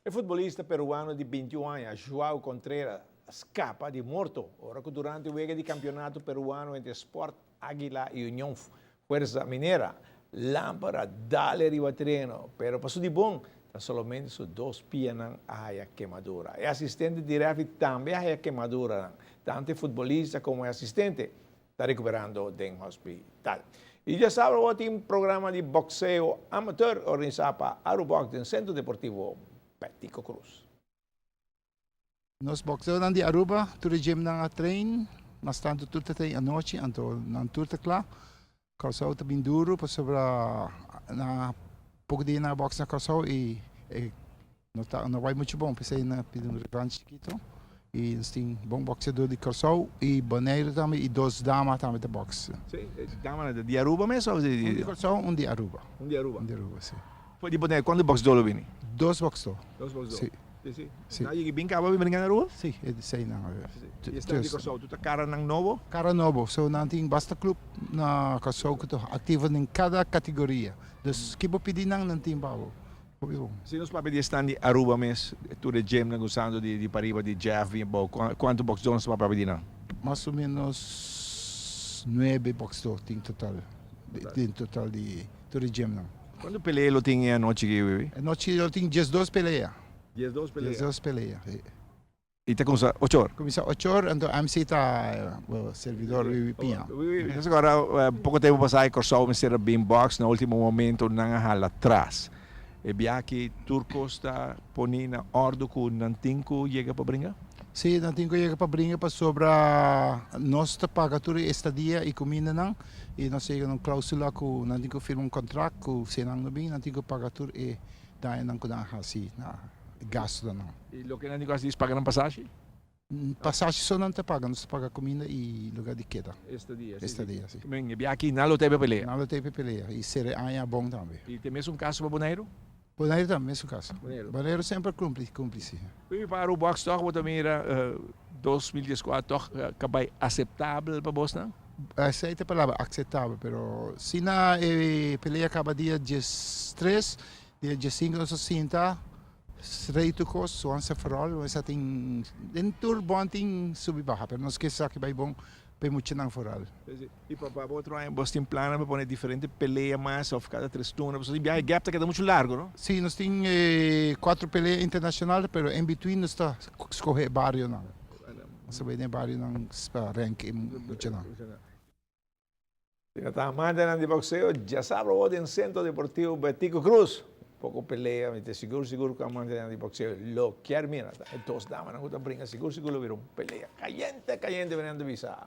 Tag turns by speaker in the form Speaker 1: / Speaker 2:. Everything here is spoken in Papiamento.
Speaker 1: E futbolista peruano di 21 aña, Joao Contreras, a scapa di morto ora cu durante wega di campeonato peruano entre Sport Aguila y Union Fuerza Minera, lamper a dal e riba tereno, pero pa su di bon, ta solamente su dos pianan a haya kemadura. E asistente di refi tambe a haya kemaduranan. Tanto e futbolista como e asistente ta recuperando den hospital. Y diasabra bo tin programa di boxeo amateur organisa pa Arubox den Centro Deportivo Betico Croes.
Speaker 2: Nos boxeonan di Aruba tur e gymnan a train, mas tanto tur ta train anochi, anto nan tur ta cla. Kòrsou ta bin duro pasobra na poco dia nan a box na Kòrsou y e no ta no bai mucho bon, p'esei nan a pidi un revanche chikito y nos tin bon boxeador di Kòrsou y Boneiru tambe y dos dama tambe ta box.
Speaker 1: Sí, e damanan ta di Aruba mes of di?
Speaker 2: Un di Kòrsou, un di Aruba.
Speaker 1: Un di Aruba.
Speaker 2: Un di Aruba, sí.
Speaker 1: For di Boneiru, kuantu boxdor lo bini?
Speaker 2: Dos boxdor.
Speaker 1: Dos boxdor.
Speaker 2: Sí.
Speaker 1: Sí, sí.
Speaker 2: Sí.
Speaker 1: Nan a yega bin caba bin bringa na Aruba?
Speaker 2: Sí, e di sei nan a
Speaker 1: Sí, sí. Y esnan di Kòrsou, tur ta karanan nobo?
Speaker 2: Kara nobo. So nan tin basta club na Kòrsou ku ta aktivo den kada kategoria. Dus ki bo pidi nan, nan tin pa bo. Hopi bon.
Speaker 1: Si nos papia di esnan di Aruba mes, tur e gymnan usando di pariba di Jeff bin abou, kuantu boxdor nos ta papia di nan?
Speaker 2: Mas o menos nuebe boxdor tin total, den total di tur e gymnan.
Speaker 1: Kuantu pelea lo tin e anochi aki, Wiwi?
Speaker 2: E anochi lo tin 12 pelea.
Speaker 1: 12 pelea?
Speaker 2: 12 pelea, si.
Speaker 1: I ta kumsa ocho or?
Speaker 2: Kumsa ocho or, anto MC ta bo servidor Wiwi Piña.
Speaker 1: Wiwi, nos akora poko tempu pasá e Kòrsou mester a bin bòks, na último momento nan a hala tras. E biaha aki tur kos ta poni na òrdu ku nan tin ku yega pa bringa?
Speaker 2: Si, nan tin ku yega pa bringa pasobra nos ta paga tur e estadia i kumindanan i nos a yega na un klausula ku nan tin ku firma un kontrakt ku si nan no bin nan tin ku paga tur e dañonan ku nan a hasi na e gastunan.
Speaker 1: I loke nan tin ku hasi es paga nan pasashi?
Speaker 2: Pasashi so nan ta paga, nos ta paga kuminda i lugar di keda.
Speaker 1: Estadia, si.
Speaker 2: Estadia, si.
Speaker 1: Men, e biaha aki nan lo ta e pelea.
Speaker 2: Nan lo ta e pelea i sera e aña bon tambe.
Speaker 1: I ta e mesun kaso pa Boneiru?
Speaker 2: Boneiru tambe, mesun kaso.
Speaker 1: Boneiru.
Speaker 2: Boneiru semper kumpli, kumpli si.
Speaker 1: Bibi pa Arubox tòg bo ta mira 2014 tòg ka bai aseptabel pa bosnan?
Speaker 2: Esei ta e palabra, akseptabel, pero si na e pelea kaba dia 13, dia 15 nos a sinta. Rei tur kos, once and for all, mester tin den tur bon tin subi baha, pero nos ke sa ki bai bon pa e muchanan foral.
Speaker 1: I pa pa otro aña bos tin plannan pa pone diferente pelea mas of kada tres turno? Pasobra di biaha e gap ta keda muchu largo, no?
Speaker 2: Si, nos tin kuater pelea internashonal, pero in between nos ta skohe e barionan. Nos ta bai den e barionan pa rank e muchanan.
Speaker 1: Si no ta amantenan di boxeo, djasabra awor den Centro Deportivo Betico Croes. Poco pelea, mi ta sigur sigur cu amantenan di boxeo lo kier mira. E dos damanan cu ta bringa sigur sigur lo bira un pelea cayente cayente, mi nan ta bisa.